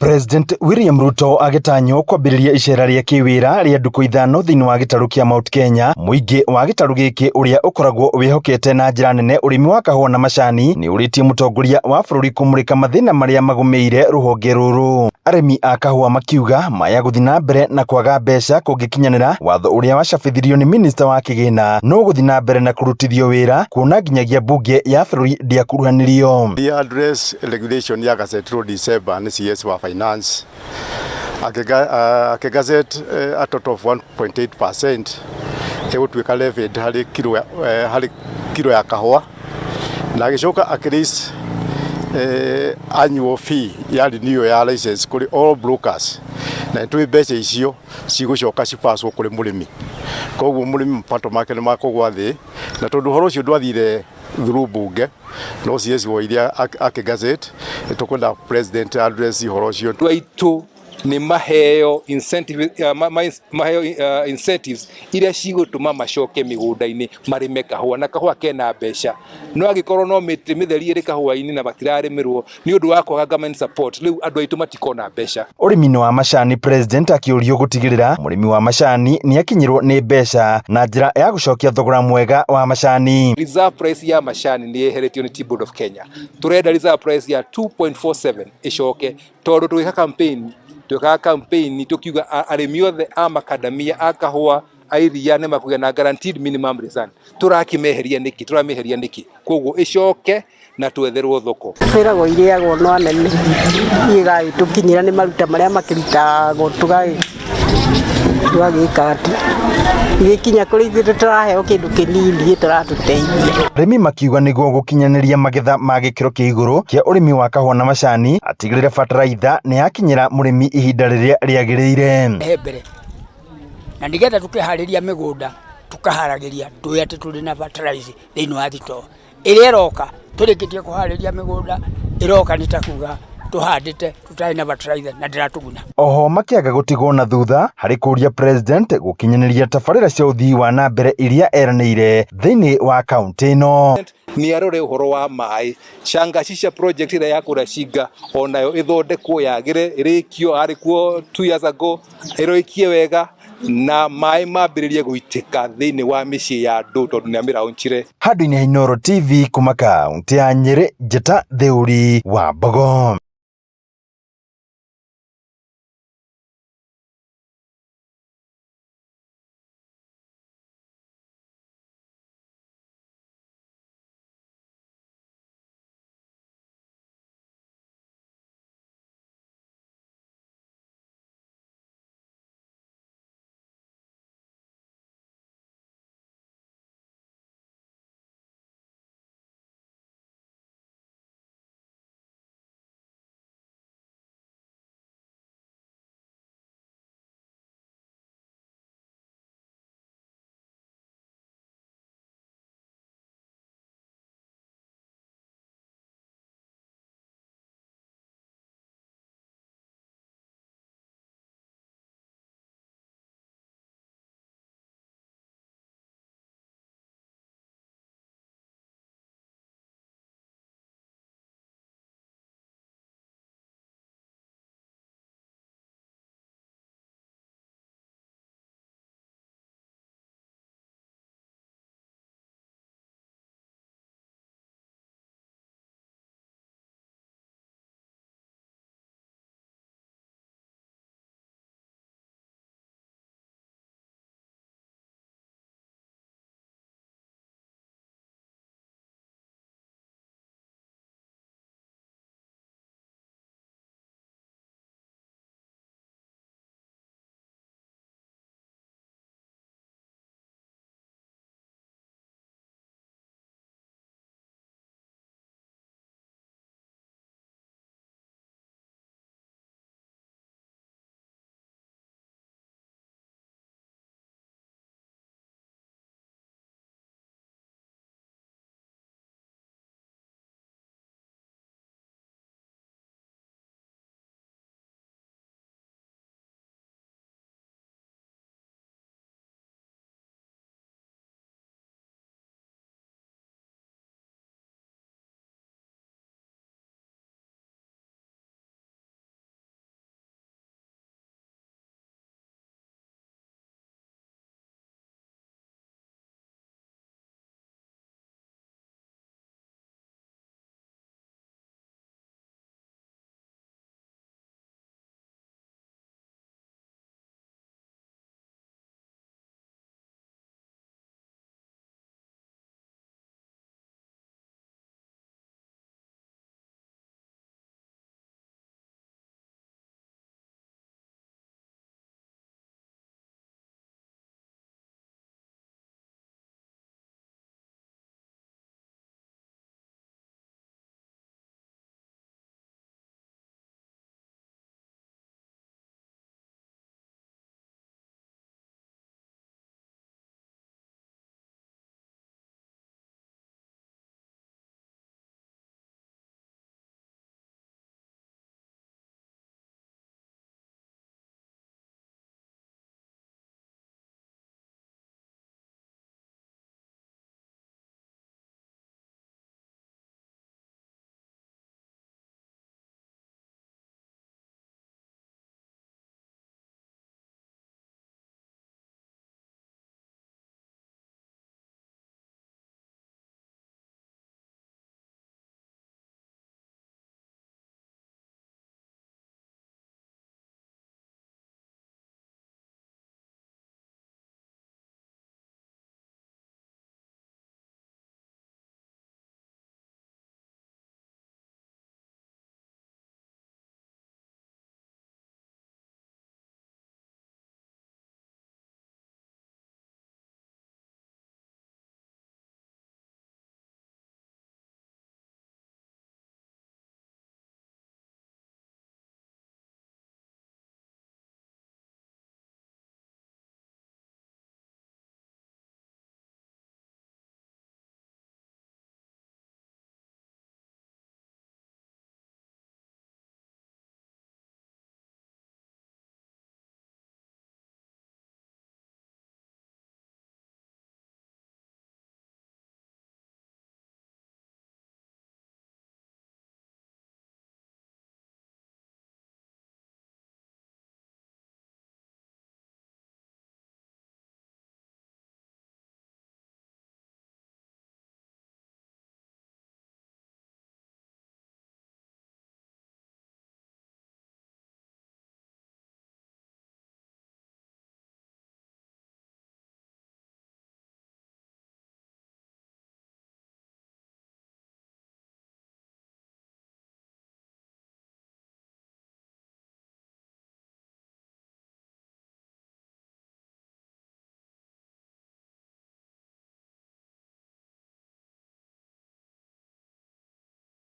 President William Ruto agĩtanywo kwambĩrĩria icera rĩa kĩwĩra rĩa ndukũ ithano thĩinĩ wa gĩtarũ kĩa Mount Kenya. Mũingĩ wa gĩtarũ gĩkĩ ũrĩa ũkoragwo wĩhokete na njĩra nene ũrĩmi wa kahũa na macani nĩ ũrĩtie mũtongoria wa bũrũri kũmũrĩka mathĩna marĩa magũmĩire rũhonge rũrũ. Arĩmi a kahũa makiuga maya gũthiĩ na mbere na kwaga mbeca kũngĩkinyanĩra watho ũrĩa wacabithirio nĩ minista wa kĩgĩna no gũthiĩ na mbere na kũrutithio wĩra kuona nginyagia mbunge ya bũrũri ndĩakuruhanirio. The address regulation ya gazetirwo December nĩ CS wa finance akĩgazette a total of 1.8% ĩgũtuĩka levied harĩ kiro harĩ kiro ya kahũa na agĩcoka akĩraise annual fee ya renewal ya license kũrĩ all brokers na nĩtũĩ mbeca icio cigũcoka cipacwo kũrĩ mũrĩmi koguo mũrĩmi mapato make nĩ makũgwa thĩ na tondũ ũhoro ũcio ndwathire through bunge no CS woire akĩgazette nĩtũkwenda president address ũhoro ũcio. Andũ aitũ nĩ maheo incentive, maheo incentives iria cigũtũma macoke mĩgũnda-inĩ marĩme kahũa na kahũa kena mbeca no angĩkorwo no mĩtĩ mĩtheri ĩrĩ kahũa-inĩ na matirarĩmĩrwo nĩ ũndũ wa kwaga government support rĩu andũ aitũ matikona mbeca. Ũrĩmi-inĩ wa macani President akĩũrio gũtigĩrĩra mũrĩmi wa macani nĩ akinyĩrwo nĩ mbeca na njĩra ya gũcokia thogora mwega wa macani. Reserve price ya macani nĩ yeheretio nĩ Tea Board of Kenya. Turenda reserve price ya 2.47 ĩcoke tondũ tũgĩka campaign twĩkaga campaign tũkiuga arĩmi othe a makadamia a kahũa a iria nĩ makũgĩa na guaranteed minimum return. Tũrakĩmeheria nĩkĩ? Tũramĩeheria nĩkĩ? Koguo ĩcoke na twetherwo thoko. Twĩragwo irĩagwo no anene igagĩtũkinyĩra nĩ maruta marĩa makĩrutagwo tũgagĩka atĩ igĩkinya kũrĩ ithuĩ tũraheo kĩndũ kĩnini gĩtaratũteithia. Arĩmi makiuga nĩguo gũkinyanĩria magetha ma gĩkĩro kĩa igũrũ kĩa ũrĩmi wa kahũa na macani atigĩrĩre bataraitha nĩ yakinyĩra mũrĩmi ihinda rĩrĩa rĩagĩrĩire. He mbere na nĩgetha tũkĩharĩria mĩgũnda tũkaharagĩria tũĩ atĩ tũrĩ na fertilizer thĩinĩ wa thitoo ĩrĩa ĩroka tũrĩkĩtie kũharĩria mĩgũnda ĩroka nĩ ta kuga tũhandĩte tũtarĩ na fertilizer na ndĩratũguna. Oho makĩaga gũtigwo na thutha harĩ kũria president gũkinyanĩria tabarĩra cia ũthii wa na mbere iria eranĩire thĩinĩ wa kaunti ĩno. Nĩ arore ũhoro wa maĩ Shangashisha project ĩrĩa ya kũrĩa Shinga onayo ĩthondekwo yagĩre ĩrĩkio arĩ kuo 2 years ago ĩrĩkie wega na maĩ mambĩrĩrie gũitĩka thĩinĩ wa mĩciĩ ya andũ tondũ nĩ amĩraunchire. Handũ-inĩ ha Inooro TV kuma kaunti ya Nyĩrĩ, Njĩta Theuri wa Mbogo.